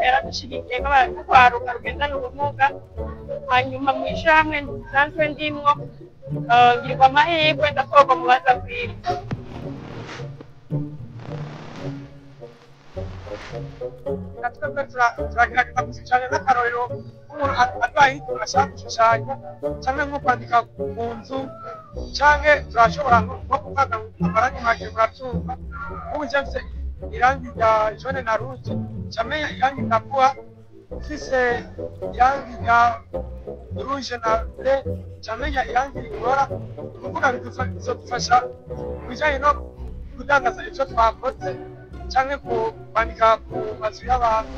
Yaradushigikiye nk'urwaruka rugendana ubumuga, hanyuma mu ishyirahamwe nsanzwe ndimwo ngirwa amahirwe ndatorwa mu baza kwiga. Natwe turagerageza gushushanya nk'akarorero nk'umuntu arwaye ashaka gushushanya cyangwa nko kwandika ku nzu, cyangwa turashobora nko gufata amarangi make murabyumva. Nk'ubu njye mfise irangi rya jaune na rouge, camenya irangi ndaguha, mfise irangi rya rouge na bleu, camenya irangi rikora. Kuvuga bizodufasha mu bijanye no kudandaza ivyo twakoze canke kwandika ku mazu y'abantu.